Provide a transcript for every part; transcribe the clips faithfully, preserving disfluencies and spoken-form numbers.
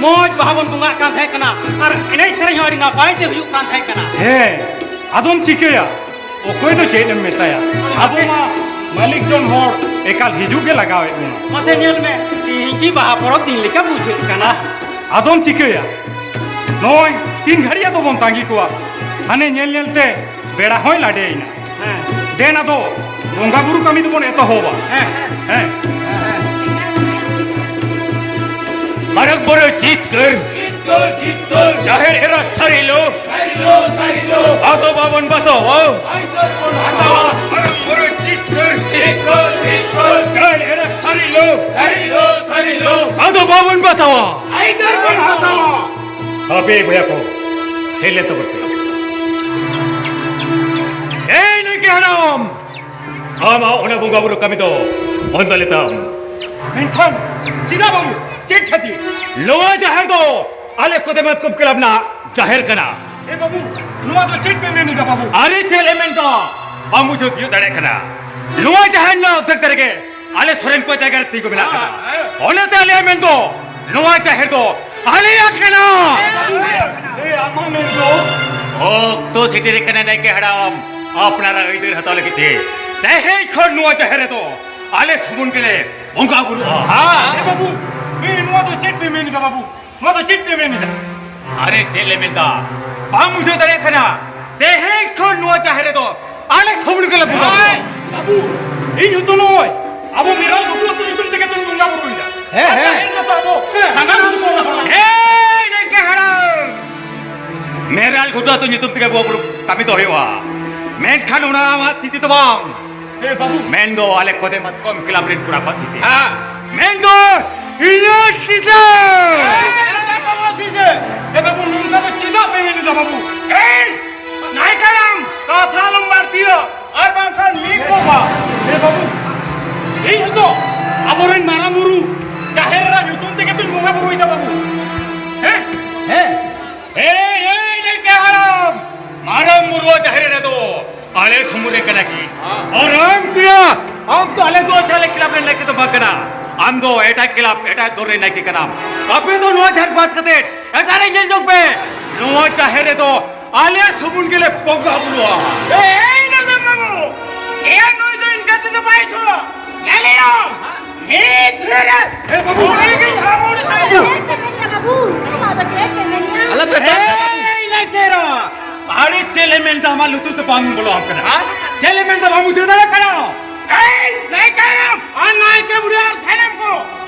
ᱢᱚᱡᱽ ᱵᱟᱦᱟ ᱵᱚᱱ ᱵᱚᱸᱜᱟᱜ ᱠᱟᱱ ᱛᱟᱦᱮᱸ ᱠᱟᱱᱟ ᱟᱨ ᱮᱱᱮᱡ ᱥᱮᱨᱮᱧ ᱦᱚᱸ ᱟᱹᱰᱤ ᱱᱟᱯᱟᱭ ᱛᱮ ᱦᱩᱭᱩᱜ ᱠᱟᱱ ᱛᱟᱦᱮᱸ ᱠᱟᱱᱟ᱾ ᱦᱮᱸ, ᱟᱫᱚᱢ ᱪᱤᱠᱟᱹᱭᱟ? ᱚᱠᱚᱭ ᱫᱚ ᱪᱮᱫ ᱮᱢ ᱢᱮᱛᱟᱭᱟ? ᱟᱵᱚ ᱢᱟ ᱢᱟᱹᱞᱤᱠ ᱡᱚᱱ ᱦᱚᱲ ᱮᱠᱟᱞ ᱦᱤᱡᱩᱜ ᱜᱮ ᱞᱟᱜᱟᱣᱮᱫ ᱵᱚᱱᱟ᱾ ᱢᱟᱥᱮ ᱧᱮᱞ ᱢᱮ, ᱛᱤᱦᱤᱧ ᱠᱤ ᱵᱟᱦᱟ ᱯᱚᱨᱚᱵᱽ ᱫᱤᱱ ᱞᱮᱠᱟ ᱵᱩᱡᱷᱟᱹᱜ ᱠᱟᱱᱟ? ᱟᱫᱚᱢ ᱪᱤᱠᱟᱹᱭᱟ? ᱱᱚᱜᱼᱚᱭ ᱛᱤᱱ ᱜᱷᱟᱹᱲᱤᱡ ᱟᱫᱚ ᱵᱚᱱ ᱛᱟᱺᱜᱤ ᱠᱚᱣᱟ? ᱦᱟᱱᱮ ᱧᱮᱞ ᱧᱮᱞ ᱛᱮ ᱵᱮᱲᱟ ᱦᱚᱸᱭ ᱞᱟᱰᱮᱭᱮᱱᱟ᱾ ᱦᱮᱸ᱾ ᱫᱮᱱ ᱟᱫᱚ ᱵᱚᱸᱜᱟ ᱵᱩᱨᱩ ᱠᱟᱹᱢᱤ ᱫᱚᱵᱚᱱ ᱮᱛᱚᱦᱚᱵᱟ᱾ ᱦᱮᱸ᱾ ᱦᱮᱸ᱾ ᱢᱟᱨᱟᱝ ᱵᱩᱨᱩ ᱡᱤᱛᱠᱟᱹᱨ, ᱡᱟᱦᱮᱨ ᱮᱨᱟ ᱥᱟᱹᱨᱤᱞᱳ, ᱟᱫᱚ ᱵᱟᱵᱚᱱ ᱵᱟᱛᱟᱣᱟ᱾ ᱢᱟᱨᱟᱝ ᱵᱩᱨᱩ ᱡᱤᱛᱠᱟᱹᱨ, ᱡᱟᱦᱮᱨ ᱮᱨᱟ ᱥᱟᱹᱨᱤᱞᱳ, ᱟᱫᱚ ᱵᱟᱵᱚᱱ ᱵᱟᱛᱟᱣᱟ᱾ ᱟᱯᱮ ᱵᱚᱭᱦᱟ ᱠᱚ, ᱛᱷᱤᱨ ᱞᱮᱱ ᱛᱟᱵᱚᱱ ᱯᱮ᱾ ᱮᱭ ᱱᱟᱭᱠᱮ ᱦᱟᱲᱟᱢ, ᱟᱢᱟᱜ ᱚᱱᱟ ᱵᱚᱸᱜᱟ ᱵᱩᱨᱩ ᱠᱟᱹᱢᱤ ᱫᱚ ᱵᱚᱱᱫᱚ ᱞᱮᱛᱟᱢ᱾ ᱢᱮᱱᱠᱷᱟᱱ ᱪᱮᱫᱟᱜ ᱵᱟᱹᱵᱩ? ᱪᱮᱫ ᱠᱷᱟᱹᱛᱤᱨ? ᱱᱚᱣᱟ ᱡᱟᱦᱮᱨ ᱫᱚ ᱟᱞᱮ ᱠᱚᱫᱮ ᱢᱟᱛᱠᱚᱢ ᱠᱞᱟᱵᱽ ᱨᱮᱱᱟᱜ ᱡᱟᱦᱮᱨ ᱠᱟᱱᱟ᱾ ᱮ ᱵᱟᱹᱵᱩ, ᱱᱚᱣᱟ ᱫᱚ ᱪᱮᱫ ᱯᱮ ᱢᱮᱱ ᱮᱫᱟ ᱵᱟᱹᱵᱩ? ᱟᱨᱮ ᱪᱮᱫ ᱞᱮ ᱢᱮᱱ ᱫᱟ? ᱵᱟᱢ ᱵᱩᱡᱷᱟᱹᱣ ᱛᱤᱭᱳᱜ ᱫᱟᱲᱮᱭᱟᱜ ᱠᱟᱱᱟ? ᱱᱚᱣᱟ ᱡᱟᱦᱮᱨ ᱨᱮᱱᱟᱜ ᱚᱨᱫᱷᱮᱠ ᱫᱟᱨᱮ ᱜᱮ ᱟᱞᱮ ᱥᱚᱨᱮᱱ ᱠᱚ ᱡᱟᱭᱜᱟ ᱨᱮ ᱛᱤᱸᱜᱩ ᱢᱮᱱᱟᱜ ᱠᱟᱫᱟ᱾ ᱚᱱᱟᱛᱮ ᱟᱞᱮᱭᱟᱜ ᱢᱮᱱ ᱫᱚ ᱱᱚᱣᱟ ᱡᱟᱦᱮᱨ ᱫᱚ ᱟᱞᱮᱭᱟᱜ ᱠᱟᱱᱟ᱾ ᱮ, ᱟᱢᱟᱜ ᱢᱮᱱ ᱫᱚ? ᱚᱠᱛᱚ ᱥᱮᱴᱮᱨ ᱟᱠᱟᱱᱟ ᱱᱟᱭᱠᱮ ᱦᱟᱲᱟᱢ, ᱟᱯᱱᱟᱨᱟᱜ ᱟᱹᱭᱫᱟᱹᱨ ᱦᱟᱛᱟᱣ ᱞᱟᱹᱜᱤᱫ ᱛᱮ᱾ ᱛᱮᱦᱮᱧ ᱠᱷᱚᱱ ᱱᱚᱣᱟ ᱡᱟᱦᱮᱨ ᱨᱮᱫᱚ ᱟᱞᱮ ᱥᱩᱢᱩᱱ ᱜᱮᱞᱮ ᱵᱚᱸᱜᱟ ᱵᱩᱨᱩᱜᱼᱟ᱾ ᱮ ᱵᱟᱹᱵᱩ, ᱮ, ᱱᱚᱣᱟ ᱫᱚ ᱪᱮᱫ ᱯᱮ ᱢᱮᱱ ᱮᱫᱟ ᱵᱟᱹᱵᱩ? ᱱᱚᱣᱟ ᱫᱚ ᱪᱮᱫ ᱯᱮ ᱢᱮᱱ ᱮᱫᱟ? ᱟᱨᱮ ᱪᱮᱫ ᱞᱮ ᱢᱮᱱ ᱮᱫᱟ? ᱵᱟᱢ ᱵᱩᱡᱷᱟᱹᱣ ᱫᱟᱲᱮᱭᱟᱜ ᱠᱟᱱᱟ? ᱛᱮᱦᱮᱧ ᱠᱷᱚᱱ ᱱᱚᱣᱟ ᱡᱟᱦᱮᱨ ᱨᱮᱫᱚ ᱟᱞᱮ ᱥᱩᱢᱩᱱ ᱜᱮᱞᱮ ᱵᱚᱸᱜᱟ ᱵᱩᱨᱩᱜᱼᱟ᱾ ᱮᱭ ᱵᱟᱹᱵᱩ, ᱤᱧ ᱦᱚᱸᱛᱚ ᱱᱚᱜᱼᱚᱭ ᱟᱵᱚ ᱢᱮᱨᱟᱞ ᱜᱷᱩᱴᱩ ᱟᱹᱛᱩ ᱧᱩᱛᱩᱢ ᱛᱮᱜᱮ ᱛᱚ ᱵᱚᱸᱜᱟ ᱵᱩᱨᱩᱭᱮᱫᱟ᱾ ᱦᱮᱸ, ᱦᱮᱸ᱾ ᱯᱟᱹᱦᱤᱞ ᱢᱟᱛᱚ ᱟᱵᱚ ᱥᱟᱱᱟᱢ ᱦᱚᱲ ᱵᱚᱱ ᱦᱚᱲ᱾ ᱮᱭ ᱱᱟᱭᱠᱮ ᱦᱟᱲᱟᱢ! ᱢᱮᱨᱟᱞ ᱜᱷᱩᱴᱩ ᱟᱹᱛᱩ ᱧᱩᱛᱩᱢ ᱛᱮᱜᱮ ᱵᱚᱸᱜᱟ ᱵᱩᱨᱩ ᱠᱟᱹᱢᱤ ᱫᱚ ᱦᱩᱭᱩᱜᱼᱟ, ᱢᱮᱱᱠᱷᱟᱱ ᱚᱱᱟ ᱟᱢᱟᱜ ᱛᱤ ᱛᱮᱫᱚ ᱵᱟᱝ᱾ ᱮ ᱵᱟᱹᱵᱩ᱾ ᱢᱮᱱ ᱫᱚ ᱟᱞᱮ ᱠᱚᱫᱮ ᱢᱟᱛᱠᱚᱢ ᱠᱞᱟᱵᱽ ᱨᱮᱱ ᱠᱚᱲᱟ ᱠᱚᱣᱟᱜ ᱛᱤ ᱛᱮ᱾ ᱦᱮᱸ᱾ ᱢᱮᱱ ᱫᱚ ᱤᱧᱟᱹᱜ ᱛᱤ ᱛᱮ᱾ ᱮ ᱵᱟᱹᱵᱩ, ᱱᱚᱝᱠᱟ ᱫᱚ ᱪᱮᱫᱟᱜ ᱯᱮ ᱢᱮᱱ ᱮᱫᱟ ᱵᱟᱹᱵᱩ? ᱮᱭ! ᱱᱟᱭᱠᱮ ᱦᱟᱲᱟᱢ, ᱠᱟᱛᱷᱟ ᱟᱞᱚᱢ ᱵᱟᱹᱲᱛᱤᱭᱟ, ᱟᱨ ᱵᱟᱝᱠᱷᱟᱱ ᱢᱤᱫ ᱵᱚᱠᱟ᱾ ᱮ ᱵᱟᱹᱵᱩ, ᱤᱧ ᱦᱚᱸᱛᱚ ᱟᱵᱚᱨᱮᱱ ᱢᱟᱨᱟᱝ ᱵᱩᱨᱩ ᱡᱟᱦᱮᱨ ᱮᱨᱟ ᱧᱩᱛᱩᱢ ᱛᱮᱜᱮ ᱛᱚᱧ ᱵᱚᱸᱜᱟ ᱵᱩᱨᱩᱭᱮᱫᱟ ᱵᱟᱹᱵᱩ᱾ ᱦᱮᱸ? ᱦᱮᱸ᱾ ᱮᱭ, ᱮᱭ, ᱱᱟᱭᱠᱮ ᱦᱟᱲᱟᱢ, ᱢᱟᱨᱟᱝ ᱵᱩᱨᱩ ᱡᱟᱦᱮᱨ ᱮᱨᱟ ᱫᱚ ᱟᱞᱮ ᱥᱩᱢᱩᱝ ᱨᱮ ᱠᱟᱱᱟ ᱠᱤ? ᱟᱨ ᱟᱢ ᱫᱚᱭᱟ, ᱟᱢ ᱫᱚ ᱟᱞᱮ ᱫᱚ ᱪᱟᱞᱮ ᱠᱞᱟᱵᱽ ᱨᱮᱱ ᱱᱟᱭᱠᱮ ᱫᱚ ᱵᱟᱝ ᱠᱟᱱᱟ᱾ ᱟᱢ ᱫᱚ ᱮᱴᱟᱜ ᱠᱞᱟᱵᱽ, ᱮᱴᱟᱜ ᱫᱚᱞ ᱨᱮ ᱱᱟᱭᱠᱮ ᱠᱟᱱᱟᱢ᱾ ᱟᱯᱮ ᱫᱚ ᱱᱚᱣᱟ ᱡᱟᱦᱮᱨ ᱵᱟᱫ ᱠᱟᱛᱮ ᱮᱴᱟᱜ ᱨᱮ ᱧᱮᱞ ᱡᱚᱝ ᱯᱮ᱾ ᱱᱚᱣᱟ ᱡᱟᱦᱮᱨ ᱨᱮᱫᱚ ᱟᱞᱮ ᱥᱩᱢᱩᱝ ᱜᱮᱞᱮ ᱵᱚᱸᱜᱟ ᱵᱩᱨᱩᱜᱼᱟ᱾ ᱮᱭ ᱱᱚᱰᱮ ᱵᱟᱹᱵᱩ, ᱮᱭ ᱱᱩᱭ ᱫᱚ ᱤᱱᱠᱟᱹ ᱛᱮᱫᱚ ᱵᱟᱭ ᱪᱷᱩᱲᱟ᱾ ᱧᱮᱞᱮᱭᱟᱢ, ᱢᱤᱫ ᱛᱷᱤᱨ ᱨᱮ ᱮ ᱵᱟᱹᱵᱩ᱾ ᱥᱚᱲᱮ ᱜᱤᱧ ᱦᱟᱢᱩᱲ ᱪᱚᱭᱟ᱾ ᱪᱮᱫ ᱯᱮ ᱢᱮᱱᱮᱜᱼᱟ ᱵᱟᱹᱵᱩ? ᱱᱚᱣᱟ ᱫᱚ ᱪᱮᱫ ᱯᱮ ᱢᱮᱱᱮᱜᱼᱟ? ᱟᱞᱮ ᱯᱮ ᱫᱟᱞ ᱞᱮ ᱵᱟᱹᱵᱩ᱾ ᱮᱭ ᱱᱟᱭᱠᱮ ᱮᱨᱟ, ᱟᱨᱮ ᱪᱮᱫ ᱞᱮ ᱢᱮᱱᱫᱟ ᱟᱢᱟᱜ ᱞᱩᱛᱩᱨ ᱛᱮ ᱵᱟᱝ ᱵᱚᱞᱚ ᱟᱢ ᱠᱟᱱᱟ? ᱦᱮᱸ? ᱪᱮᱫ ᱞᱮ ᱢᱮᱱᱫᱟ ᱵᱟᱢ ᱵᱩᱡᱷᱟᱹᱣ ᱫᱟᱲᱮᱭᱟᱜ ᱠᱟᱱᱟ? ᱮᱭ ᱱᱟᱭᱠᱮ ᱮᱨᱟ, ᱟᱨ ᱱᱟᱭᱠᱮ ᱵᱩᱲᱦᱤ ᱟᱨ ᱥᱟᱱᱟᱢ ᱠᱚ,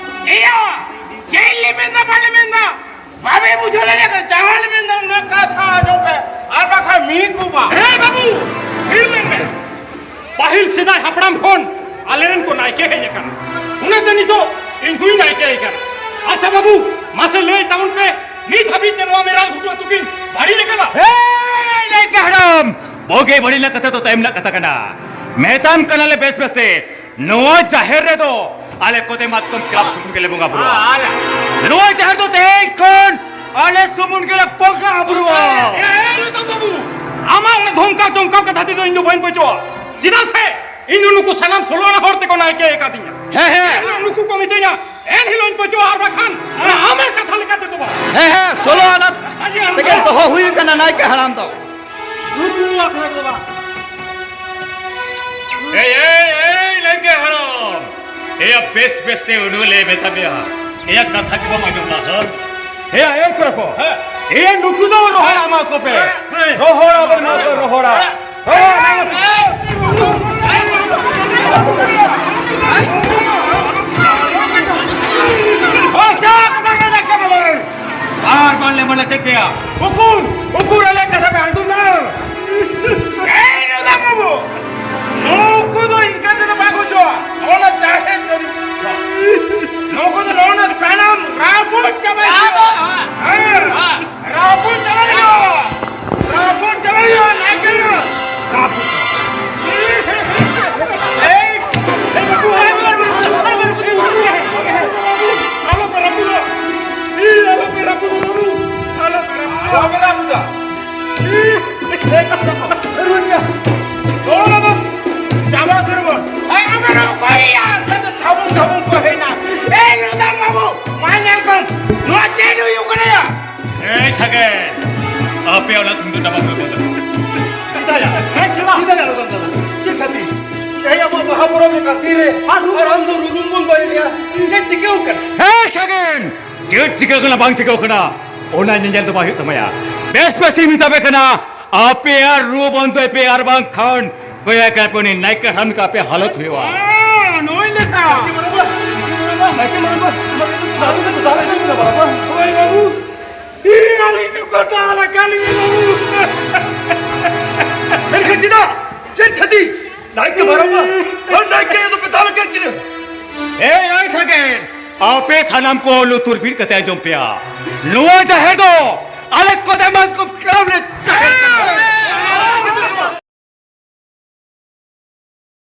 ᱮᱭᱟ, ᱪᱮᱫ ᱞᱮ ᱢᱮᱱᱫᱟ ᱵᱟᱞᱮ ᱢᱮᱱᱫᱟ? ᱵᱟᱵᱮ ᱵᱩᱡᱷᱟᱹᱣ ᱫᱟᱲᱮᱭᱟᱜ ᱠᱟᱱᱟ, ᱡᱟᱦᱟᱸ ᱞᱮ ᱢᱮᱱᱫᱟ ᱚᱱᱟ ᱠᱟᱛᱷᱟ ᱟᱸᱡᱚᱢ ᱯᱮ, ᱟᱨ ᱵᱟᱠᱷᱟᱱ ᱢᱤᱫ ᱠᱚ ᱵᱟ᱾ ᱦᱮᱸ ᱵᱟᱹᱵᱩ, ᱛᱷᱤᱨ ᱞᱮᱱ ᱢᱮ᱾ ᱯᱟᱹᱦᱤᱞ ᱥᱮᱫᱟᱭ ᱦᱟᱯᱲᱟᱢ ᱠᱷᱚᱱ ᱟᱞᱮᱨᱮᱱ ᱠᱚ ᱱᱟᱭᱠᱮ ᱦᱮᱡ ᱟᱠᱟᱱᱟ, ᱚᱱᱟᱛᱮ ᱱᱤᱛᱚᱜ ᱤᱧ ᱦᱚᱸᱧ ᱱᱟᱭᱠᱮ ᱟᱠᱟᱱᱟ᱾ ᱟᱪᱪᱷᱟ ᱵᱟᱹᱵᱩ, ᱢᱟᱥᱮ ᱞᱟᱹᱭ ᱛᱟᱵᱚᱱ ᱯᱮ, ᱱᱤᱛ ᱦᱟᱹᱵᱤᱡ ᱛᱮ ᱱᱚᱣᱟ ᱢᱮᱨᱟᱞ ᱜᱷᱩᱴᱩ ᱟᱹᱛᱩ ᱠᱤᱱ ᱵᱟᱹᱲᱤᱡ ᱟᱠᱟᱫᱟ? ᱦᱮᱸ, ᱱᱟᱭᱠᱮ ᱦᱟᱲᱟᱢ, ᱵᱩᱜᱤ ᱵᱟᱹᱲᱤᱡ ᱨᱮᱱᱟᱜ ᱠᱟᱛᱷᱟ ᱫᱚ ᱛᱟᱭᱚᱢ ᱨᱮᱱᱟᱜ ᱠᱟᱛᱷᱟ ᱠᱟᱱᱟ᱾ ᱢᱮᱛᱟᱢ ᱠᱟᱱᱟᱞᱮ ᱵᱮᱥ ᱵᱮᱥ ᱛᱮ, ᱱᱚᱣᱟ ᱡᱟᱦᱮᱨ ᱨᱮᱫᱚ ᱟᱞᱮ ᱠᱚᱫᱮ ᱢᱟᱛᱠᱚᱢ ᱠᱞᱟᱵᱽ ᱥᱩᱢᱩᱝ ᱜᱮᱞᱮ ᱵᱚᱸᱜᱟ ᱵᱩᱨᱩᱜᱼᱟ᱾ ᱟᱨ ᱱᱚᱣᱟ ᱡᱟᱦᱮᱨ ᱫᱚ ᱛᱮᱦᱮᱧ ᱠᱷᱚᱱ ᱟᱞᱮ ᱥᱩᱢᱩᱝ ᱜᱮᱞᱮ ᱵᱚᱸᱜᱟ ᱵᱩᱨᱩᱜᱼᱟ᱾ ᱮ, ᱮ, ᱮ, ᱵᱟᱹᱵᱩ, ᱟᱢᱟᱜ ᱚᱱᱟ ᱫᱷᱚᱢᱠᱟᱣ ᱪᱚᱢᱠᱟᱣ ᱠᱟᱛᱷᱟ ᱛᱮᱫᱚ ᱤᱧ ᱫᱚ ᱵᱟᱹᱧ ᱯᱟᱹᱪᱚᱜᱼᱟ᱾ ᱪᱮᱫᱟᱜ ᱥᱮ ᱤᱧ ᱫᱚ ᱱᱩᱠᱩ ᱥᱟᱱᱟᱢ ᱥᱳᱞᱳ ᱟᱱᱟ ᱦᱚᱲ ᱛᱮᱠᱚ ᱱᱟᱭᱠᱮ ᱟᱠᱟᱫᱤᱧᱟ᱾ ᱦᱮᱸ, ᱦᱮᱸ᱾ ᱮᱱ ᱦᱤᱞᱳᱜ ᱱᱩᱠᱩ ᱠᱚ ᱢᱤᱛᱟᱹᱧᱟ, ᱮᱱ ᱦᱤᱞᱳᱜ ᱤᱧ ᱯᱟᱹᱪᱚᱜᱼᱟ, ᱟᱨ ᱵᱟᱠᱷᱟᱱ ᱚᱱᱟ ᱟᱢᱟᱜ ᱠᱟᱛᱷᱟ ᱞᱮᱠᱟ ᱛᱮᱫᱚ ᱵᱟᱝ᱾ ᱦᱮᱸ, ᱦᱮᱸ, ᱥᱳᱞᱳ ᱟᱱᱟ ᱢᱟᱹᱡᱷᱤ ᱦᱟᱲᱟᱢ ᱛᱮᱜᱮ ᱫᱚ᱾ ᱫᱚᱦᱚ ᱦᱩᱭ ᱟᱠᱟᱱᱟ ᱱᱟᱭᱠᱮ ᱦᱟᱲᱟᱢ ᱫᱚ᱾ ᱱᱩᱠᱩ ᱟᱠᱷᱲᱟ ᱨᱮᱫᱚ ᱵᱟᱝ᱾ ᱮᱭ, ᱮᱭ, ᱮᱭ, ᱱᱟᱭᱠᱮ ᱦᱟᱲᱟᱢ! ᱮᱭᱟ, ᱵᱮᱥ ᱵᱮᱥ ᱛᱮ ᱩᱰᱩᱠ ᱞᱮ ᱢᱮᱛᱟ ᱢᱮᱭᱟ᱾ ᱮᱭᱟ, ᱠᱟᱛᱷᱟ ᱜᱮ ᱵᱟᱢ ᱟᱸᱡᱚᱢ ᱫᱟ, ᱦᱮᱸ? ᱮᱭᱟ, ᱮᱭ ᱠᱚᱲᱟ ᱠᱚ, ᱦᱮᱸ᱾ ᱮᱭᱟ, ᱱᱩᱠᱩ ᱫᱚ ᱨᱚᱦᱚᱲ ᱮᱢᱟ ᱠᱚᱯᱮ᱾ ᱦᱮᱸ᱾ ᱨᱚᱦᱚᱲ ᱟᱵᱚᱱ ᱮᱢᱟ ᱠᱚ, ᱨᱚᱦᱚᱲᱟ᱾ ᱦᱮᱸ᱾ ᱦᱮᱸ᱾ ᱦᱮᱸ᱾ ᱟᱨ ᱵᱟᱝ ᱞᱮ ᱢᱟᱱᱟ ᱪᱮᱫ ᱯᱮᱭᱟ? ᱩᱠᱩᱨ, ᱩᱠᱩᱨ ᱟᱞᱮ ᱠᱟᱛᱷᱟ ᱯᱮ ᱟᱸᱡᱚᱢ ᱫᱟ? ᱮᱭ ᱨᱟᱫᱷᱟ ᱵᱟᱹᱵᱩ, ᱱᱩᱠᱩ ᱫᱚ ᱤᱱᱠᱟᱹ ᱛᱮᱫᱚ ᱵᱟᱠᱚ ᱪᱚᱜᱼᱟ᱾ ᱚᱱᱟ ᱡᱟᱦᱮᱨ ᱥᱟᱹᱨᱤ ᱱᱩᱠᱩ ᱫᱚ ᱱᱚᱜᱼᱚ ᱱᱟ ᱥᱟᱱᱟᱢ ᱨᱟᱹᱯᱩᱫ ᱪᱟᱵᱟᱭ ᱦᱩᱭᱩᱜᱼᱟ᱾ ᱦᱮᱸ, ᱨᱟᱹᱯᱩᱫ ᱪᱟᱵᱟᱭ ᱦᱩᱭᱩᱜᱼᱟ᱾ ᱨᱟᱹᱯᱩᱫ ᱪᱟᱵᱟᱭ ᱦᱩᱭᱩᱜᱼᱟ, ᱱᱟᱭᱠᱮ᱾ ᱟᱯᱮ ᱚᱱᱟ ᱛᱩᱢᱫᱟᱜ ᱴᱟᱢᱟᱠ ᱯᱮ ᱵᱚᱱᱫᱚ᱾ ᱪᱮᱫᱟᱜ ᱭᱟ? ᱦᱮᱸ, ᱪᱮᱫᱟᱜ? ᱪᱮᱫᱟᱜ ᱭᱟ ᱞᱚᱫᱚᱢ ᱫᱚ? ᱪᱮᱫ ᱠᱷᱟᱹᱛᱤᱨ? ᱛᱮᱦᱮᱧ ᱟᱵᱚᱣᱟᱜ ᱵᱟᱦᱟ ᱯᱚᱨᱚᱵᱽ ᱞᱮᱠᱟᱱ ᱫᱤᱱ ᱨᱮ ᱟᱨ ᱨᱩ- ᱟᱨ ᱟᱢ ᱫᱚ ᱨᱩᱨᱩᱢ ᱵᱚᱱᱫᱚᱭᱮᱫ ᱞᱮᱭᱟ᱾ ᱪᱮᱫ ᱪᱤᱠᱟᱹᱣ ᱠᱟᱱᱟ? ᱦᱮᱸ, ᱥᱟᱜᱮᱱ! ᱪᱮᱫ ᱪᱤᱠᱟᱹᱣ ᱠᱟᱱᱟ, ᱵᱟᱝ ᱪᱤᱠᱟᱹᱣ ᱠᱟᱱᱟ, ᱚᱱᱟ ᱧᱮᱧᱮᱞ ᱫᱚ ᱵᱟᱝ ᱦᱩᱭᱩᱜ ᱛᱟᱢᱟ ᱭᱟ᱾ ᱵᱮᱥ ᱵᱮᱥ ᱤᱧ ᱢᱮᱛᱟ ᱯᱮ ᱠᱟᱱᱟ, ᱟᱯᱮᱭᱟᱜ ᱨᱩ ᱵᱚᱱᱫᱚᱭ ᱯᱮ, ᱟᱨ ᱵᱟᱝᱠᱷᱟᱱ ᱠᱚᱭᱟ ᱠᱟᱨᱯᱚᱱᱤ ᱱᱟᱭᱠᱮ ᱦᱟᱲᱟᱢ ᱞᱮᱠᱟ ᱟᱯᱮ ᱦᱟᱞᱚᱛ ᱦᱩᱭᱩᱜᱼᱟ᱾ ᱦᱮᱸ, ᱱᱩᱭ ᱞᱮᱠᱟ᱾ ᱱᱟᱭᱠᱮ ᱢᱟᱨᱟᱝ ᱵᱟ, ᱱᱟᱭᱠᱮ ᱢᱟᱨᱟᱝ ᱵᱟ, ᱱᱟᱭᱠᱮ ᱢᱟᱨᱟᱝ ᱵᱟ, ᱫᱟᱨᱮ ᱫᱚ ᱫᱟᱨᱮ ᱫᱚ ᱵᱟᱵᱟ᱾ ᱦᱳᱭ ᱵᱟᱹᱵᱩ, ᱤᱧ ᱟᱹᱞᱤᱧ ᱫᱚᱠᱚ ᱫᱟᱞ ᱟᱠᱟᱫ ᱞᱤᱧᱟ ᱵᱟᱹᱵᱩ᱾ ᱢᱮᱱᱠᱷᱟᱱ ᱪᱮᱫᱟᱜ? ᱪᱮᱫ ᱠᱷᱟᱹᱛᱤᱨ? ᱱᱟᱭᱠᱮ ᱢᱟᱨᱟᱝ ᱵᱟ ᱟᱨ ᱱᱟᱭᱠᱮ ᱫᱚᱯᱮ ᱫᱟᱞ ᱟᱠᱟᱫ ᱠᱤᱱᱟ? ᱮᱭ, ᱮᱭ ᱥᱟᱜᱮᱱ, ᱟᱯᱮ ᱥᱟᱱᱟᱢ ᱠᱚ ᱞᱩᱛᱩᱨ ᱵᱤᱫ ᱠᱟᱛᱮ ᱟᱸᱡᱚᱢ ᱯᱮᱭᱟ᱾ ᱱᱚᱣᱟ ᱡᱟᱦᱮᱨ ᱫᱚ ᱟᱞᱮ ᱠᱚᱫᱮ ᱢᱟᱛᱠᱚᱢ ᱠᱟᱹᱢ ᱞᱮ ᱡᱟᱦᱮᱨ ᱠᱟᱱᱟ᱾